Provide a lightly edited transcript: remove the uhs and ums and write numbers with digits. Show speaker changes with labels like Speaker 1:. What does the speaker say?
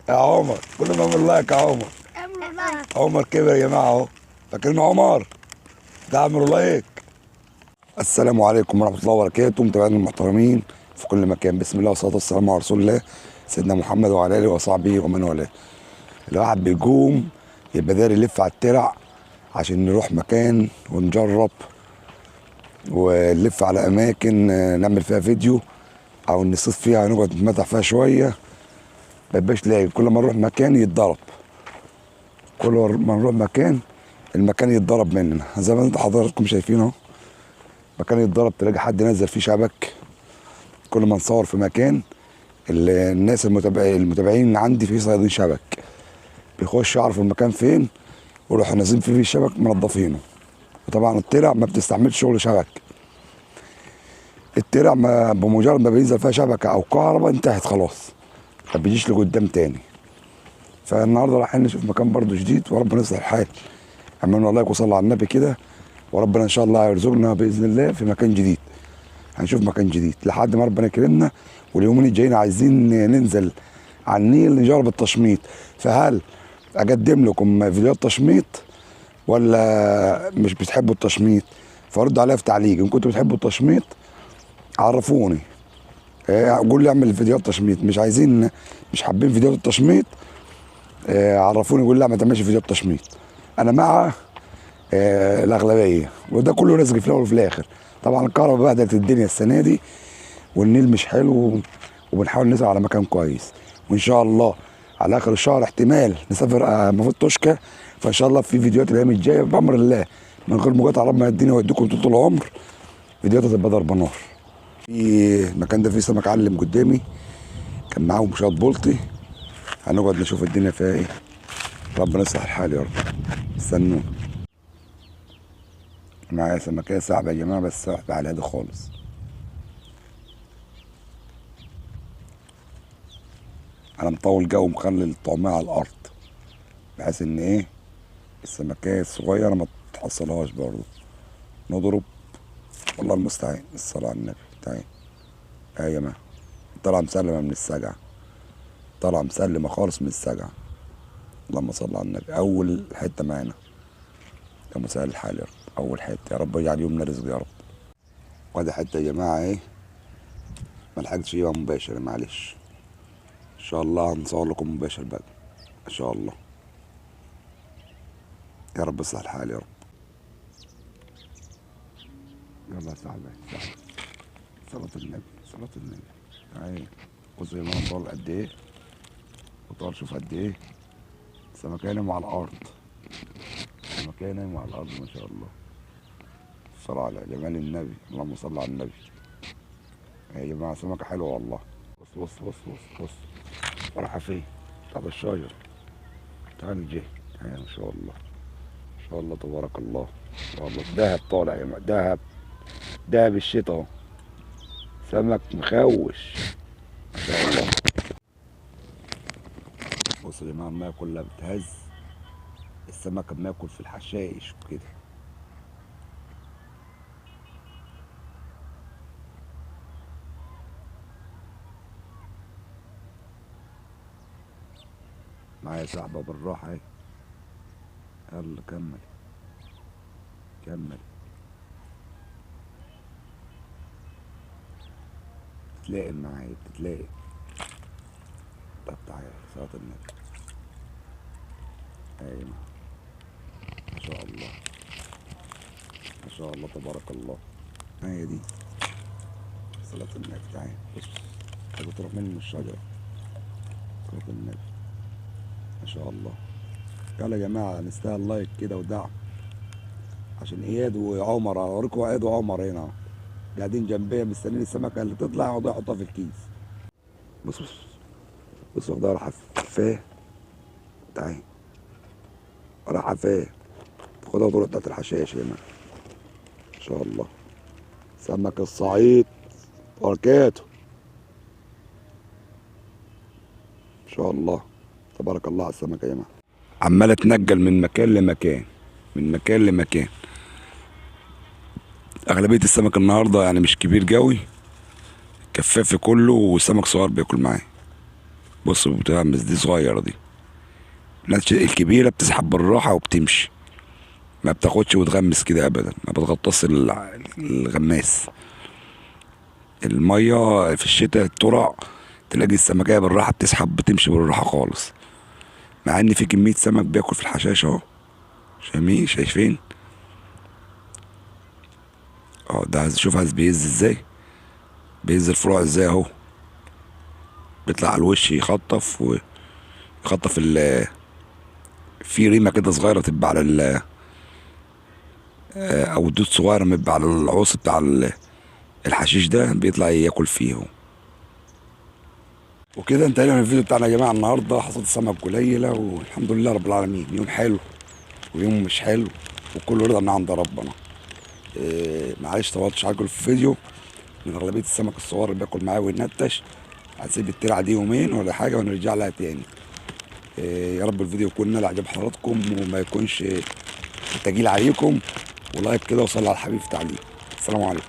Speaker 1: يا عمر، كل ما اعمل like يا عمر.
Speaker 2: اعملوا like.
Speaker 1: عمر كبر يا جماعة اهو، فاكرين عمر ده؟ اعملوا like. السلام عليكم ورحمة الله وبركاته، متابعينا المحترمين في كل مكان. بسم الله والصلاة والسلام على رسول الله سيدنا محمد وعلى اله وصحبه ومن والاه. الواحد بيقوم يبقى داير يلف على الترع عشان نروح مكان ونجرب ونلف على اماكن نعمل فيها فيديو او نصيف فيها، نقعد نتمتع فيها شوية. ما يبقاش لاقي، كل ما نروح مكان يتضرب، كل ما نروح مكان المكان يتضرب مننا. زي ما انتم حضراتكم شايفين اهو، مكان يتضرب تلاقي حد نزل فيه شبك. كل ما نصور في مكان الناس المتابعين عندي فيه صيادين شبك بيخش يعرفوا المكان فين ويروحوا نازلين فيه الشبك منضفينه. وطبعا الترع ما بتستحملش شغل شبك، الترع ما بمجرد ما بينزل فيها شبكة او كهرباء انتهت خلاص، ما بيجيش لقدام تاني. فالنهارده رايحين نشوف مكان برضو جديد وربنا يصلح الحال. اعملوا like وصلوا على النبي كده، وربنا ان شاء الله هيرزقنا باذن الله في مكان جديد. هنشوف مكان جديد لحد ما ربنا يكرمنا. واليومين الجايين عايزين ننزل على النيل نجرب التشميط. فهل اقدم لكم فيديوهات تشميط ولا مش بتحبوا التشميط؟ فردوا عليا في تعليق ان كنتوا بتحبوا التشميط، عرفوني، قولوا لي اعمل فيديوهات تشميط. مش عايزين، مش حابين فيديوهات التشميط، عرفوني، قولوا لا ما تعملش فيديوهات تشميط. انا مع الاغلبية، وده كله رزق في الاول وفي الاخر. طبعا الكهرباء بهدلت الدنيا السنة دي والنيل مش حلو، وبنحاول نسعى على مكان كويس. وان شاء الله على اخر الشهر احتمال نسافر المفروض توشكا. فان شاء الله في فيديوهات الايام الجاية بامر الله من غير مقاطعه، ربنا يديني ويديكم طول العمر. فيديوهات هتبقى ضرب نار. في المكان ده فيه سمك علم قدامي، كان معاهم شوية بلطي. هنقعد نشوف الدنيا فيها ايه. ربنا يصلح الحال يا رب. استنونا، معايا سمكيه صعبة يا جماعة، بس واحدة على الهادي خالص. انا مطول جو ومخلي الطعمية على الارض بحيث ان ايه السمكيه الصغيرة ما تحصلهاش برضه. نضرب والله المستعان، الصلاة على النبي. تعال يا جماعة، طالعه مسلمة من السجعه، طالعه مسلمة خالص من السجعه. اللهم صل على النبي. اول حتة معانا يا مسهل الحال يا رب، اول حتة يا رب اجعل يومنا رزق يا رب. وادي حتة يا جماعة ايه ما لحقتش اجيبها مباشر، معلش. ان شاء الله هنصور لكم مباشر بقى ان شاء الله. يا رب اصلح الحال يا رب. يلا يا صاحبي، صلاة النبي، صلاة النبي. تعالى بصوا يا جماعة طال قد ايه، وطال شوف قد ايه. السمكة نايمة على الأرض، السمكة نايمة على الأرض ما شاء الله. الصلاة على جمال النبي، اللهم صل على النبي. يا جماعة سمكة حلوة والله. بص بص بص بص بص، رايحة فين؟ طب الشجر. تعال جه، تعال ما شاء الله، ما شاء الله تبارك الله، ما شاء الله. دهب طالع يا جماعة، دهب، دهب الشتا اهو. سمك مخوش ما شاء الله. بصوا يا جماعة المية كلها بتهز، السمكة بناكل في الحشائش وكده. معايا سحبة بالراحة اهي. يلا كمل كمل. بتتلاقي معايا، بتتلاقي. طب تعالى صلاة النبي. ايوه ما شاء الله، ما شاء الله تبارك الله. هي دي صلاة النبي. تعالى بص، عايزة تروح مني من الشجرة. صلاة النبي ما شاء الله. يلا يا جماعة نستاهل لايك كده ودعم عشان اياد وعمر. اوريكم اياد وعمر هنا قاعدين جنبي مستنيين السمكة اللي تطلع يقعدوا يحطها في الكيس. بص بص بص، واخدها راحة فين؟ تعالى راحة فين؟ خدها وتروح تحت الحشائش يا جماعة. ان شاء الله سمك الصعيد بركاته ان شاء الله تبارك الله على السمك يا جماعة. عمالة اتنجل من مكان لمكان، من مكان لمكان. اغلبية السمك النهارده يعني مش كبير قوي، كفافي كله وسمك صغير بياكل معاه. بص بتغمس، دي صغيرة دي. الناس الكبيرة بتسحب بالراحة وبتمشي، ما بتاخدش وتغمس كده ابدا، ما بتغطس الغماس. المية في الشتاء الترع تلاقي السمكيه بالراحة بتسحب، بتمشي بالراحة خالص، مع ان في كمية سمك بياكل في الحشاش اهو. شايفين؟ شايفين؟ ده شوف عايز بيهز ازاي، بيهز الفروع ازاي اهو، بيطلع على الوش يخطف ويخطف في ريمه كده صغيرة تبقى على او دود صغير بيبقى على العوص بتاع الحشيش ده، بيطلع ياكل فيه اهو. وكده انتهينا من الفيديو بتاعنا يا جماعة. النهارده حصلت سمك قليله والحمد لله رب العالمين. يوم حلو ويوم مش حلو، وكله رضا من عند ربنا. معلش طولتش عليكم في الفيديو، من اغلبية السمك الصغير اللي بياكل معايا وينتش. هسيب الترعه دي يومين ولا حاجة ونرجع لها تاني. يا رب الفيديو يكون نال عجب حضراتكم وما يكونش تجيل عليكم، ولايك كده وصلوا على الحبيب في تعليق. السلام عليكم.